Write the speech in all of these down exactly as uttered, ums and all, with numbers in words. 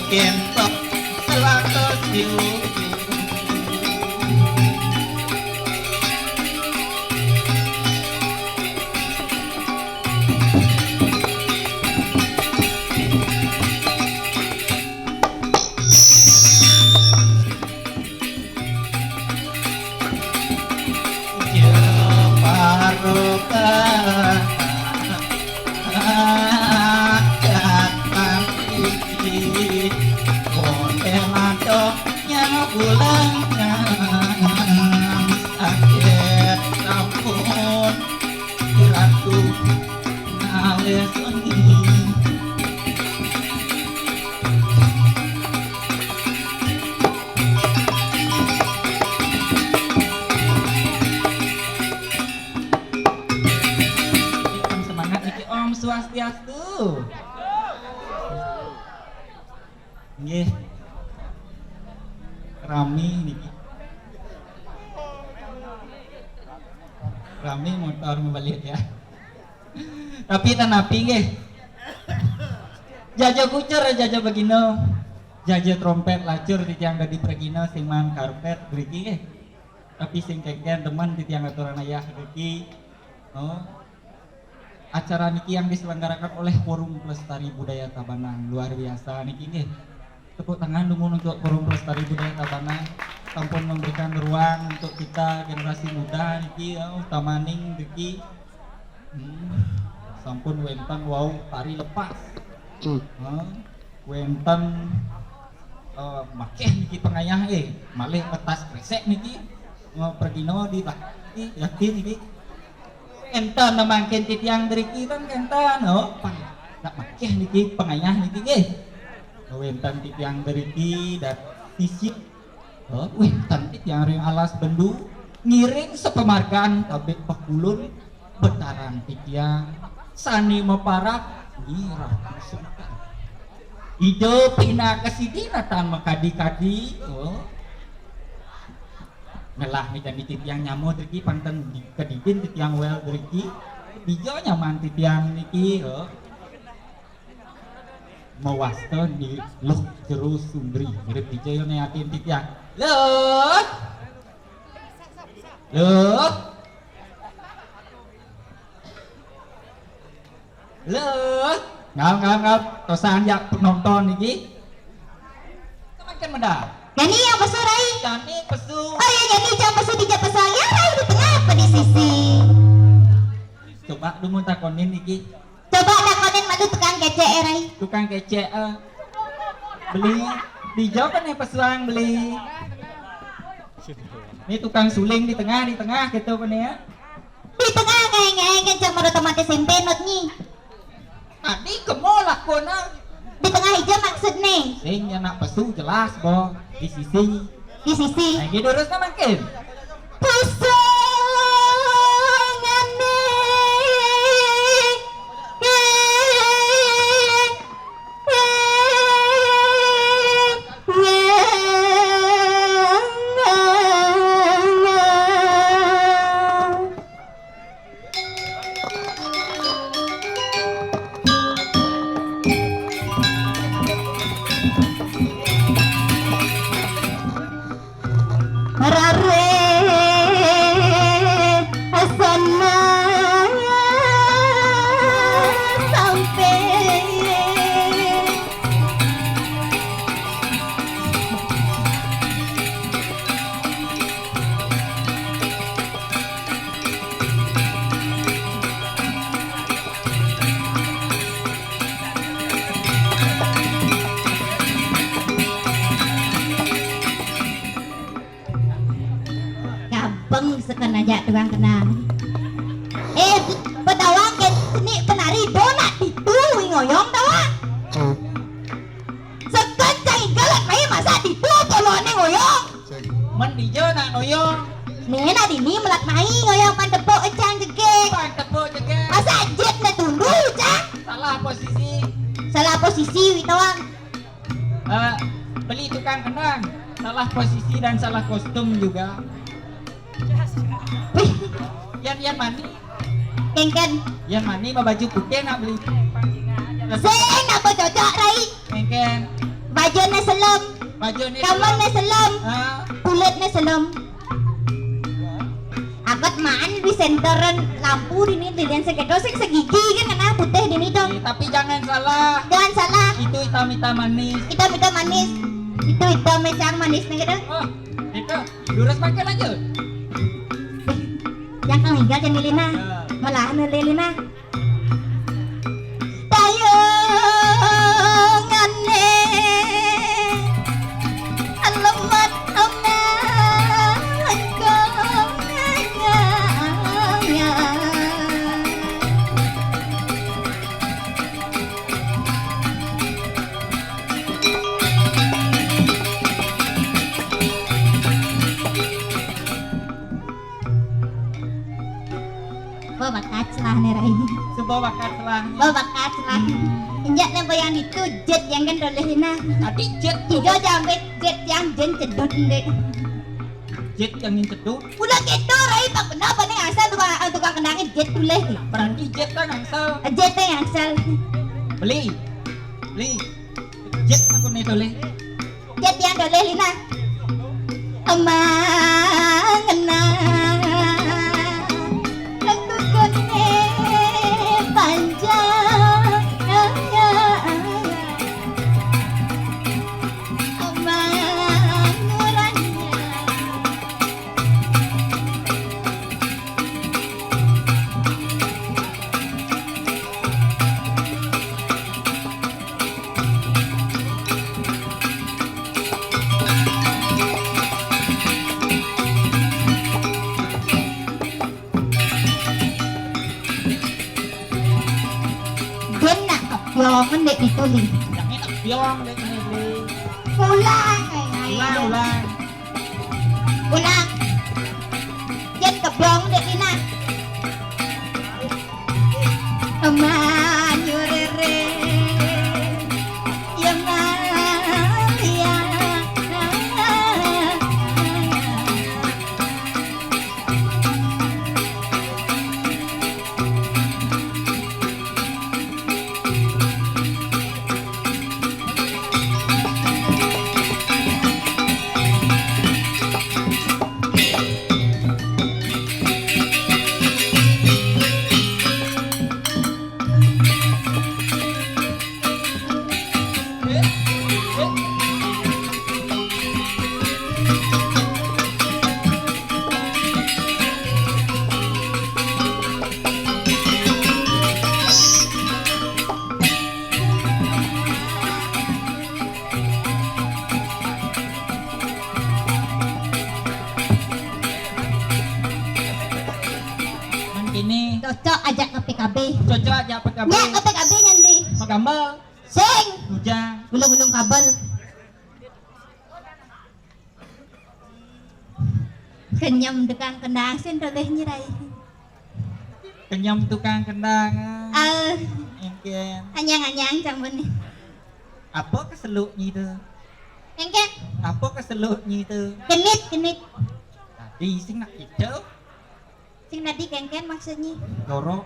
Kénto selatos diuji. Jeparo datang iki, kote maco nyang bulangan, sakit sampun Ratu ngalih seni. Semangat niki, Om Swastiastu. Nggih. Rami niki. Rami motor mebalik ya. Tapi tanapi nggih. Jaja kucur, jaja begino. Jaja trompet lacur titiang dadi pregina sing maan karpet mriki nggih. Tapi sing kengken demen titiang aturan ayah mriki. Oh. Acara niki yang diselenggarakan oleh Forum Pelestari Budaya Tabanan. Luar biasa niki nggih. Tepuk tangan dulu untuk Forum Pelestari Budaya Tabanan. Sampun memberikan ruang untuk kita generasi muda niki, ya, utamaning niki. Hmm. Sampun wénten wau tari lepas. Hmm. Wénten, eh, makeh niki pengayah, eh, malih petas kresek niki, eh, pregina di yakin niki. Wénten mangkin titiang mriki ten kénten, oh, pang, nak makeh niki pengayah niki nggih. Wénten titiang mriki dan sisip, oh, wénten titiang ring alas bendu, ngiring sepamargan tabik pakulun, betaran titiang sané maparab nyi Ratu Sungkan. Ida pinaka sidi natan makadi-kadi, oh. Ngelah niki titiang nyama driki, panten di-, kedidin titiang wel driki. Dija nyaman titiang niki, oh. Mawasta di Luh Jero Sundri. Mirip dija ya neatin titiang. Luh. Luh. Luh. Ngap, ngap, ngap. Tosan ya penonton niki. Semakin mendah. Jani yang pesu, Rai. Jani pesu. Oh ya, jani jam pesu, dija pesu. Ya, Rai, di tengah apa di sisi? Coba dulu takonin niki. Coba takonin madu tukang kecek, eh, Rai. Tukang kecek, eh. Beli. Dija apa nih pesuang beli? Ini tukang suling di tengah, di tengah gitu apa nih ya? Di tengah, ngeng-ngeng, kencang menurut teman S M P not nyi. Tadi kemo lakona. Di tengah ija maksud nih. Sing ya nak pesu jelas, Bo. Di sisi. Di sisi. Lagi durus mangkin. Pusungane. Rare asana sampai. Gampang seken aja tukang kenang. Eh, petawang ke seni penari do nak ditu wi ngoyong tawang. Seken cang igal mai masa ditu polone ngoyong. Men dija nak noyong. Nih, nak dini melat mai ngoyong pan tepuk encang jegeg. Pan tepuk jegeg. Masa ajit nak tundu, cang? Salah posisi. Salah posisi, wi tawang. Eh, beli tukang kenang. Salah posisi dan salah kostum juga. Wih. Yan, yan mani. Kengken. Yan mani ma baju putih nak beli. Sing nak cocok, Rai. Kengken. Baju Baju ni Kamar selem. Ni selem. Ha? Kulit ni selem. Agat maan di senteran lampu dini, di den sekedo sing segigi kan kena putih dini dong. Eh, tapi jangan salah. Jangan salah. Itu hitam-hitam manis. Hitam-hitam manis. Itu hitam yang manis ni kena. Oh, itu. Lurus makan aja. Jangan tinggal jadi Lina. Ya. Malah ni Lina. Tayangane alemat amat kok. Bo bakat lah ni, Rai. Suba bakat lah. Bo bakat lah. Injak ni bo yang itu jet yang kan doleh Lina. Tadi jet tu. Ijo jambet jet yang jen cedut ndek. Jet yang jen cedut. Ulah keto, Rai, tak benar paling asal tukang, tukang kendangnya jet doleh. Berarti jet kan asal. Jet yang asal. Beli. Beli. Jet aku ni doleh. Jet yang doleh Lina. Amang ngena. Aku kene panjang. Amang nguranya. Dia nak kepiong ndek ni tuli. Yang enak piong dek ni beli. Ulang, eh, ulang, ulang. Ulang. Jet kepiong dek Lina. Aman yo rere. Ya man, ya. Mangkini. Cocok ajak ke P K B. Cocok ajak P K B. Nya ke P K B nyandi. Magambal. Sing. Bujang. Gulung-gulung kabel. Kenyem tukang kendang sing doleh nyi, Rai. Kenyem tukang kendang. Ah. Engken. Anyang-anyang cang bene. Apa keseluk nyi tu? Engken. Apa keseluk nyi tu? Genit, genit. Tadi sing nak itu. Sing tadi kengken maksudnyi. Lorok.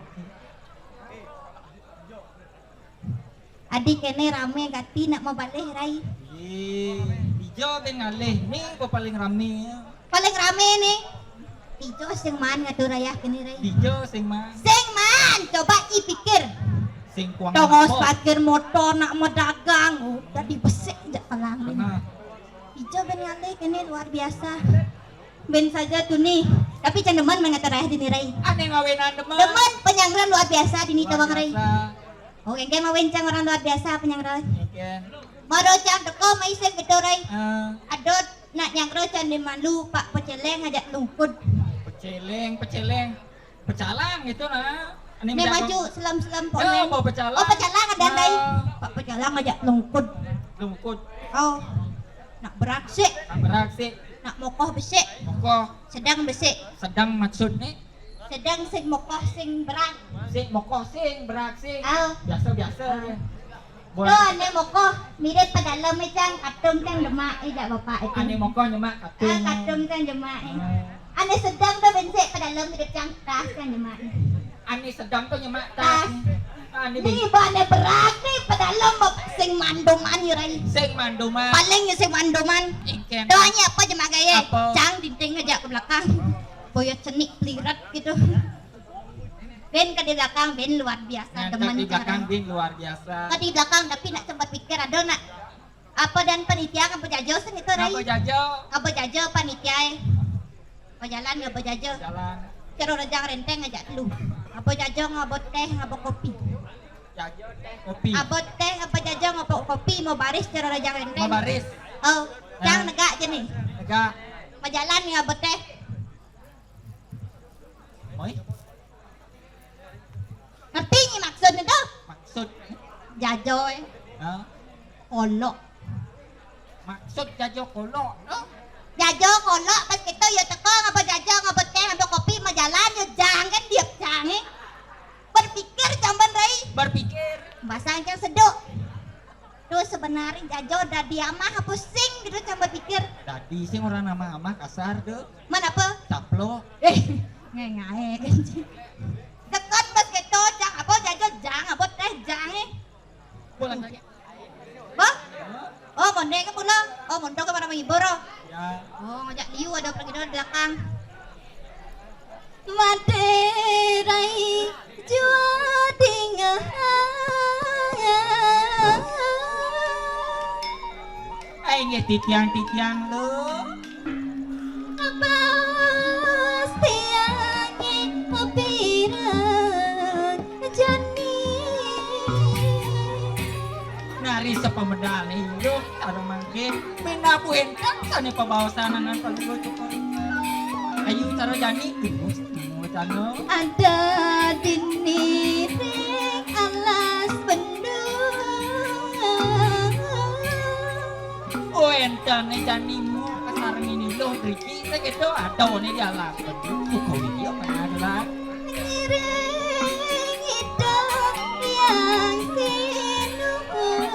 Adi kene rame gati nak mabaleh, Rai. Ih, ijo ben ngalih ni apa paling rame. Paling rame ni. Ijo sing maan ngatur ayah kene, Rai. Ijo sing maan. Sing maan, coba i pikir. Sing kuang. Tongos apa? Parkir motor nak madagang, oh, dadi besik jak palang ni. Benar. Ijo ben ngalih kene luar biasa. Ben saja tuni. Tapi cang demen mengatur ayah dini, Rai. Ane ngawenan demen. Demen penyangran luar biasa dini tawang, Rai. Luar biasa. Oh, engke mawen cang orang luar biasa penyangran. Engke. Maro cang teko maisen beto, Rai. Ah. Adot nak nyangro cang di malu Pak Peceleng ajak lungkud. Peceleng, peceleng. Pecalang itu nah. Ane maju selam-selam pok. Oh, pecalang. Oh, pecalang ada, Rai. Nah. Pak Pecalang ajak lungkud. Lungkud. Oh. Nak beraksik. Nak beraksik. Nak mokoh besik. Mokoh. Sedang besik. Sedang maksudnya? Sedang sing mokoh sing berang. Sing mokoh sing berang sing. Ah. Biasa-biasa. Ah. Boleh. Tu ane mokoh mirip pedalem cang, katung cang jemak, eh, jak bapak itu. Ane mokoh nyemak katung. Ah, katung cang jemak, eh. Ah. Ane sedang tu bensik pedalem mirip cang tas cang jemak. Ane sedang tu nyemak tas. Tas. Nih, bané berat nih, padahal lo sing mandoman yo, Rai. Sing mandoman. Paling yo sing mandoman. Doanya apa aja magaye? Apa? Cang dinding aja ke belakang. Boyo cenik plirat gitu. Ben ke di belakang, ben luar biasa. Nah, demen di belakang, cara. Ben luar biasa. Ke di belakang, tapi nak sempat pikir, aduh, nak. Apa dan panitia ngapa jajo sing itu, Rai? Ngapa jajo? Ngapa jajo panitia, eh? Apa jalan ngapa jajo? Jalan. Cero rejang renteng aja lu. Apa jajo ngapa teh, ngapa kopi? Jajo teh, kopi. Apa teh, apa jajo ngapa kopi, mau baris cero rejang renteng. Mau baris. Oh, cang negak aja nih. Negak. Apa jalan ngapa teh? Oi. Ngerti nyi maksud itu? Maksud? Jajo, eh. Hah? Kolok. Maksud jajo kolok, no? Jajo kolok, pas kita ya teko, ngapa jajo, ngapa teh, ngapa kopi, mau jalan, ya jangan dia jangan. Berpikir jamban, Rai. Berpikir. Bahasa yang seduk. Tuh sebenarnya jajo dadi amah apa sing gitu, cang berpikir. Dadi sing orang nama amah kasar tuh. Mana apa? Caplok. Eh, ngengae kan. Deket pas keto, cang apa jajo jang, apa teh jang, eh. Pulang lagi. Bah? Oh, mondek ke pulang. Oh, mondok ke mana menghibur, oh? Ya. Oh, ngajak liu ada pergi di belakang. Madé rai jua dingah. Ai nggih titiang-titiang lu. Abas tiange pirang jani. Nari sepemedal nih, yuk, sareng mangke. Menabuh entang sane pabaosan angan palungguh cokor. Ayu cara jani, ibu, ibu cano. Ada dini ring alas bendung. Oh, entane janimu kasareng ini loh, Riki. Segitu ada nih di alas bendung. Buka video mana ada lah. Ngiring ida yang sinuhun.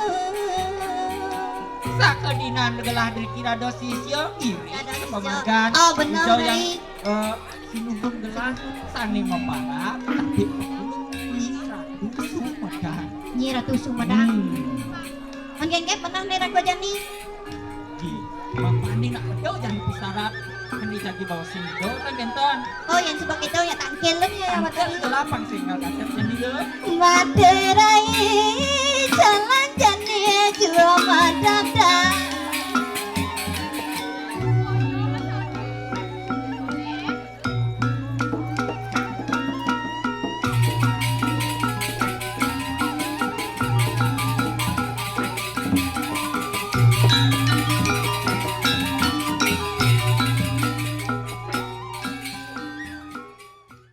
Sakedinan gelah diri kira do sisya, iri. Ada sisya. Pemagan. Oh, bener, Ri. Eh, sinuhun gelah sane mapala, tapi Nyi Ratu Sumedang. Nyi Ratu Sumedang. Hmm. Manggenggep menang nih raga jani. Di, bapakne nak bedo jani pisarap. Meni jadi bawa sini do, kan, Benton? Oh, yang sebab itu ya tangkil lu ya, tangkil. Materi. Kelapang sehingga kacang jani do. Madé rai jalan jani jua madada.